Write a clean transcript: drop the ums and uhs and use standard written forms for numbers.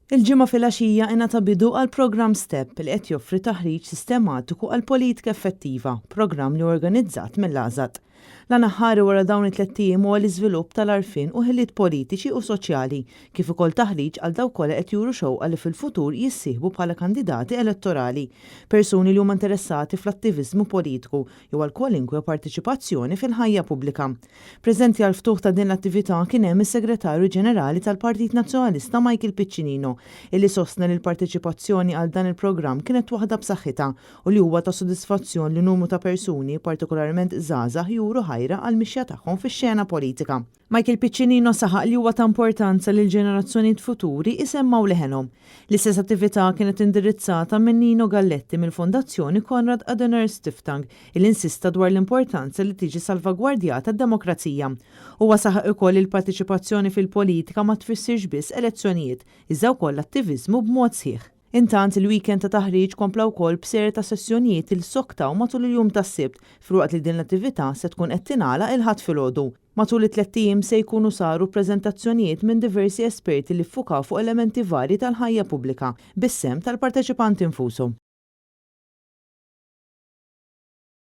Il-Ġimgħa filgħaxija ingħata bidu għall-programm STEP li qed joffri taħriġ sistematiku għal politika effettiva, programm li organizzat mill-AŻAD. L-għan aħħari wara dawn it-tlett ijiem huwa l-iżvilupp tal-għarfien u ħiliet politiċi u soċjali, kif ukoll taħriġ għal dawk kollha qed juru xewqa li fil-futur jissieħbu bħala kandidati elettorali, persuni li huma interessati fl-attiviżmu politiku jew għal kwalinkwe parteċipazzjoni fil-ħajja pubblika. Preżenti għall-ftuħ ta' din l-attività kien hemm is-Segretarju Ġenerali tal-Partit Nazzjonalista Michael Piccinino illi sostna li l-parteċipazzjoni għal dan il-programm kienet waħda b'saħħitha u li huwa ta' sodisfazzjon li numru ta' persuni, partikolarment żgħażagħ juru ħajra għall-mixja tagħhom fix-xena politika. Michael Piccinino saħaq li huwa ta' importanza li l-ġenerazzjonijiet futuri isemmgħu leħenhom. L-istess attività kienet indirizzata minn Nino Galletti mill-Fondazzjoni Konrad Adenauer Stiftung illi insista dwar l-importanza li tiġi salvagwardjata d-demokrazija. Huwa saħaq ukoll li l-parteċipazzjoni fil-politika ma tfissirx biss elezzjonijiet, iżda wkoll attiviżmu b'mod sħiħ. Intant, il-weekend ta' taħriġ kompla wkoll b'serje ta' sessjonijiet li ssoktaw matul il-jum tas-Sibt, filwaqt li din l-attività se tkun qed tingħalaq il-Ħadd filgħodu. Matul it-tlett ijiem se jkunu saru preżentazzjonijiet minn diversi esperti li ffukaw fuq elementi varji tal-ħajja pubblika, bis-sehem tal-parteċipanti nfushom.